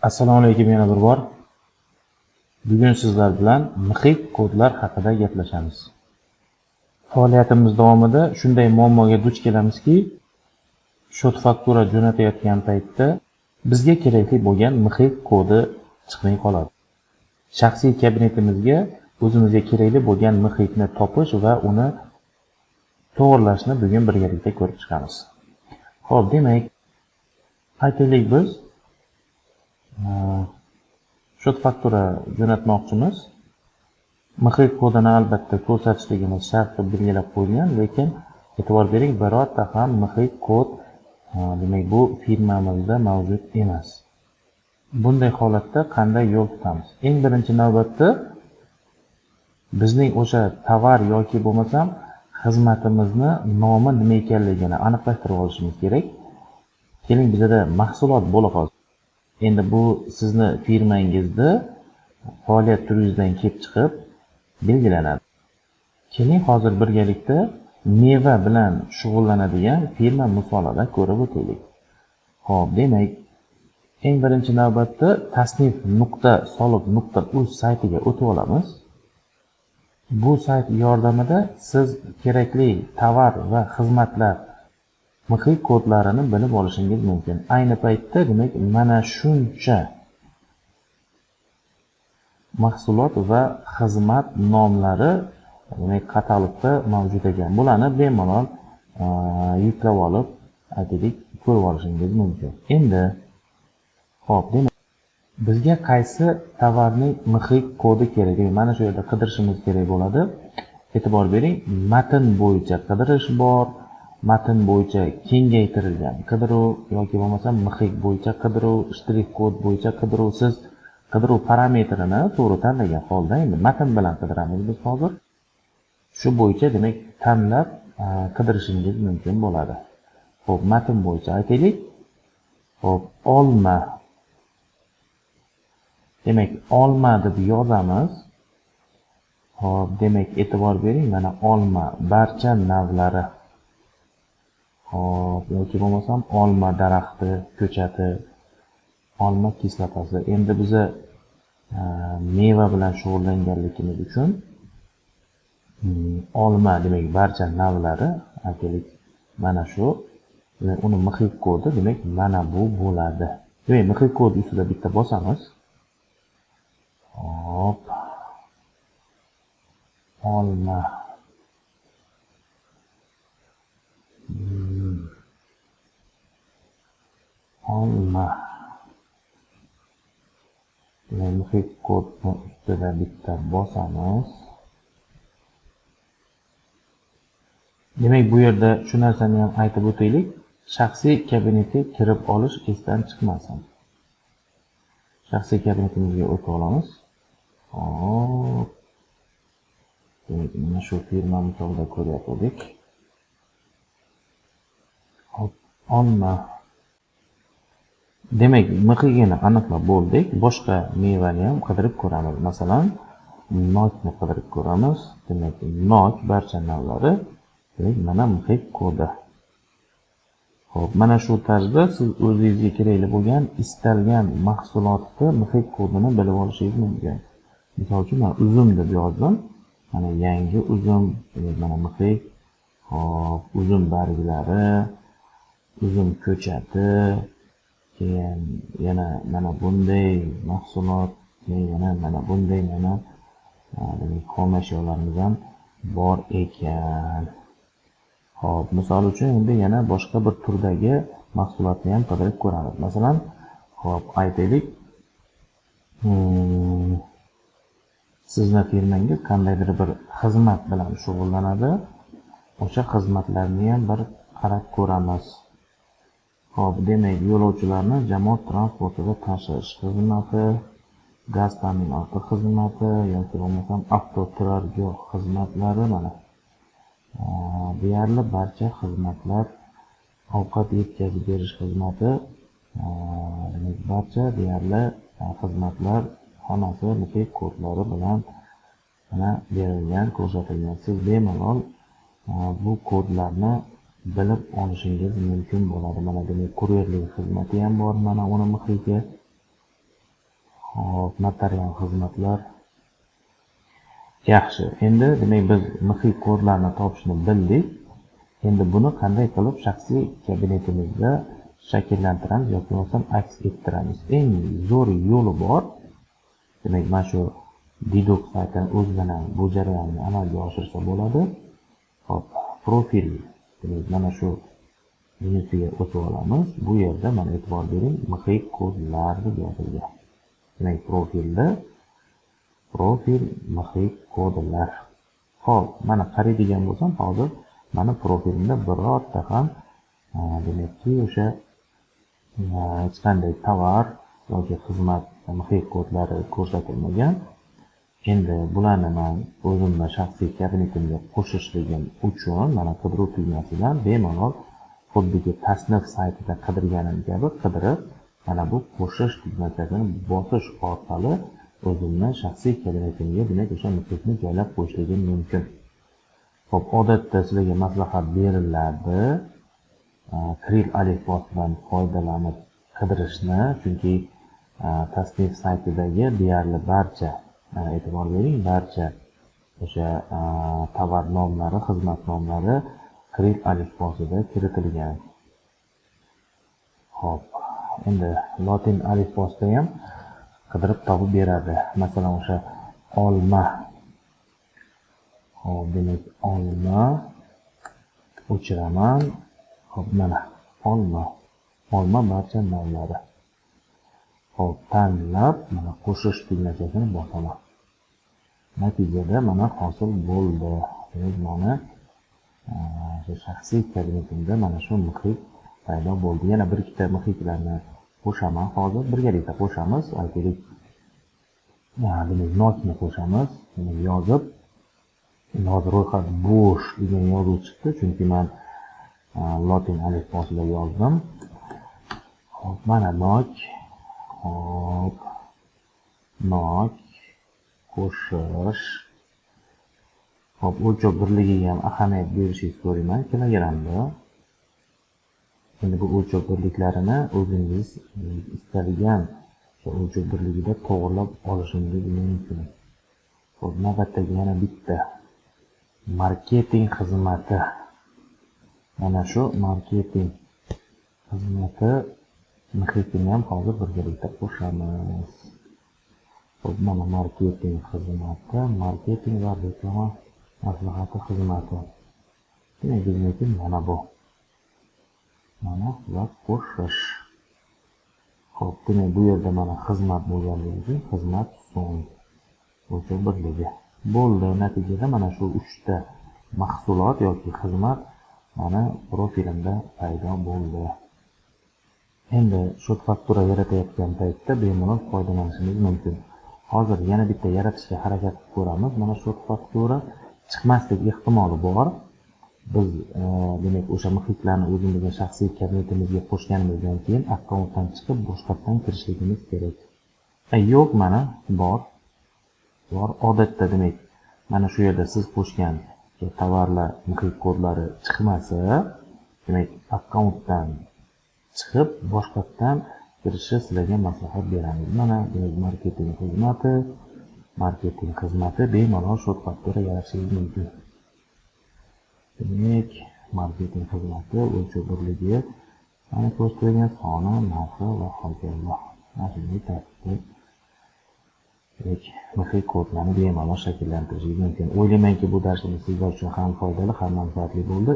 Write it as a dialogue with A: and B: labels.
A: Assalomu alaykum yana bir bor. Bugun sizlar bilan MXIK kodlar haqida gaplashamiz. Faoliyatimiz davomida shunday muammoga duch kelamizki, счет-faktura jo'natayotgan paytda bizga kerakli bo'lgan MXIK kodi chiqmay qoladi. Shaxsiy kabinetimizga o'zimizga kerakli bo'lgan MXIKni topish va uni to'g'rilashni bugun birgalikda ko'rib chiqamiz. Xo'p, demak, aytaylik biz счет-faktura jo'natmoqchimiz. MXIK kodini albatta ko'rsatishligimiz shart deb belgilab qo'yilgan, lekin e'tibor bering, birorta ham MXIK kod demak bu firmamizda mavjud emas. Bunday holatda qanday yo'l tutamiz? Eng birinchi navbatda bizning o'sha tovar yoki bo'lmasam xizmatimizni nomi nima ekanligini aniqlashtirib olishimiz kerak. Keling, bizda mahsulot bo'la qolsin. Endi bu sizni firmangizda faoliyat turingizdan kelib chiqib belgilanadi. Keling, hozir birgalikda meva bilan shug'ullanadigan firma misolida ko'rib o'taylik. Xo'p, demak, eng birinchi navbatda tasnif.soliq.uz saytiga o'tib olamiz. Bu sayt yordamida siz kerakli tovar va xizmatlar MXIK kodlarini bilib olishingiz mumkin. Ayni paytda, demak, mana shuncha mahsulot va xizmat nomlari demak katalogda mavjud ekan. Bularni bemalol yuklab olib, aytaylik, ko'rib olishingiz mumkin. Endi, xo'p, demak, bizga qaysi tovarning MXIK kodi kerak? Demak, mana shu yerda qidirishimiz kerak bo'ladi. E'tibor bering, matn bo'yicha qidirish bor, matn bo'yicha kengaytirilgan qidiruv yoki bo'lmasa MXIK bo'yicha qidiruv, shtrix kod bo'yicha qidiruv. Siz qidiruv parametrini to'g'ri tanlagan holda endi matn bilan qidiramiz biz hozir. Shu bo'yicha demak tanlab qidirishingiz mumkin bo'ladi. Xo'p, matn bo'yicha aytaylik. Xo'p, olma. Demak, olma deb yozamiz. Xo'p, demak, e'tibor bering, mana olma barcha navlari. Xo'p, yoki bo'lmasam olma daraxti, ko'chati, olma kislotasi. Endi biza meva bilan shug'ullanganligimiz uchun olma demak barcha navlari, aytaylik, mana shu, demak uni MXIK kodi demak mana bu bo'ladi. Demak, MXIK kodi ustida bitta bosamiz. Xo'p. Olma. Olma. Demak, MXIK kodni ustida bitta bosamiz. Demak, bu yerda shu narsani ham aytib o'taylik. Shaxsiy kabinetga kirib olish esdan chiqmasin. Shaxsiy kabinetimizga o'tib olamiz. Xo'p. Demak, mana shu firma misolida ko'ryaptik. Xo'p, olma. Demak, MXIKni aniqlab bo'ldik. Boshqa mevani ham qidirib ko'ramiz. Masalan, nokni qidirib ko'ramiz. Demak, nok barcha navlari, demak, mana MXIK kodi. Xo'p, mana shu tarzda siz o'zingizga kerakli bo'lgan istalgan mahsulotni MXIK kodini bilib olishingiz mumkin. Misol uchun, men uzum deb yozdim. Mana yangi uzum, demak, mana MXIK. Xo'p, uzum barglari, uzum ko'chati, keyin yana mana bunday mahsulot, keyin yana mana bunday mana demak xom ashyolarimiz ham bor ekan. Xo'p, misol uchun endi yana boshqa bir turdagi mahsulotni ham qidirib ko'ramiz. Masalan, xo'p, aytaylik, sizni firmangiz qandaydir bir xizmat bilan shug'ullanadi. O'sha xizmatlarni ham bir qarab ko'ramiz. Xo'p, demak, yo'lovchilarni jamoat transportida tashish xizmati, gaz ta'minoti xizmati yoki bo'lmasam avtoturargoh xizmatlari, mana deyarli barcha xizmatlar, ovqat yetkazib berish xizmati, demak barcha deyarli xizmatlar hammasi MXIK kodlari bilan mana berilgan, ko'rsatilgan. Siz bemalol bu kodlarni bilib olishingiz mumkin bo'ladi. Mana demak, kuryerlik xizmati ham bor, mana uni MXIKi. Xo'p, notarial xizmatlar. Yaxshi. Endi demak biz MXI kodlarni topishni bildik. Endi buni qanday qilib shaxsiy kabinetimizda shakllantiramiz yoki bo'lmasam aks ettiramiz? Eng zo'r yo'li bor. Demak, mana shu Diduk saytini o'zidan ham bu jarayonni amalga oshirsa bo'ladi. Xo'p, profil, demak, mana shu menyusiga o'tib olamiz. Bu yerda mana e'tibor bering, MXI kodlar deb yozilgan. Demak, profilda profil MXI kodlar. Xo'p, mana qaraydigan bo'lsam, hozir mana profilimda birorta ham demakki o'sha hech qanday tovar yoki xizmat MXI kodlari ko'rsatilmagan. Endi bularni men o'zimni shaxsiy kabinetimga qo'shishligim uchun mana qidiruv tugmasidan bemalol xuddiki tasnif saytida qidirganim kabi qidirib, mana bu qo'shish tugmachasini bosish orqali o'zimni shaxsiy kabinetimga demak o'sha MXIni joylab qo'yishligim mumkin. Xo'p, odatda sizlarga maslahat beriladi Kiril alifbosidan foydalanib qidirishni, chunki tasnif saytidagi deyarli barcha, e'tibor bering, barcha o'sha tovar nomlari, xizmat nomlari Kiril alifbosida kiritilgan. Xo'p, endi lotin alifbosida ham qidirib topib beradi. Masalan, o'sha olma. Xo'p, demak, olma o'chiraman. Xo'p, mana olma. Olma barcha nomlari. Xo'p, tanlab mana qo'shish tugmachasini bosaman. Natijada mana hosil bo'ldi. Demak, mana shu shaxsiy kabinetimda mana shu MXI paydo bo'ldi. Yana bir ikkita MXIlarni qo'shaman hozir, birgalikda qo'shamiz. Aytaylik, demak, nokni qo'shamiz. Demak, yozib, hozir ro'yxat bo'sh degan yozuv chiqdi, chunki men lotin alifbosida yozdim. Xo'p, mana nok. Xo'p, nok qo'shish. Xo'p, o'lchov birligiga ham ahamiyat berishingizni so'rayman, kilogrammda. Endi bu o'lchov birliklarini o'zingiz istalgan o'lchov birligida to'g'rilab olishingiz mumkin. Xo'p, navbatdagi yana bitta marketing xizmati. Mana shu marketing xizmati MXIni ham hozir birgalikda qo'shamiz. Xo'p, mana marketing xizmati, marketing va reklama maslahati xizmati. Demak, bizniki mana bu. Mana va qo'shish. Xo'p, demak, bu yerda mana xizmat bo'lganligi uchun xizmat so'ng o'lchov birligi bo'ldi. Natijada mana shu 3 ta mahsulot yoki xizmat mana profilimda paydo bo'ldi. Endi shot faktura yaratayotgan paytda bemalol foydalanishimiz mumkin. Hozir yana bitta yaratishga harakat qilib ko'ramiz. Mana shot faktura chiqmaslik ehtimoli bor. Biz demak o'sha MXIlarni o'zimizning shaxsiy kabinetimizga qo'shganimizdan keyin akkauntdan chiqib boshqatdan kirishligimiz kerak. Yo'q, mana bor. Bor. Odatda demak mana shu yerda siz qo'shgan tovarlar MXI kodlari chiqmasa, demak akkauntdan chiqib boshqatdan kirishni sizlarga maslahat beramiz. Mana demak marketing xizmati, marketing xizmati bemalol shot faktura yaratishingiz mumkin. Demak, marketing xizmati o'lchov birligi mana ko'rsatilgan soni, narxi va hokazo. Mana shunday tartibda demak MXI kodlarni bemalol shakllantirishingiz mumkin. O'ylaymanki, bu darsimiz sizlar uchun ham foydali, ham manfaatli bo'ldi.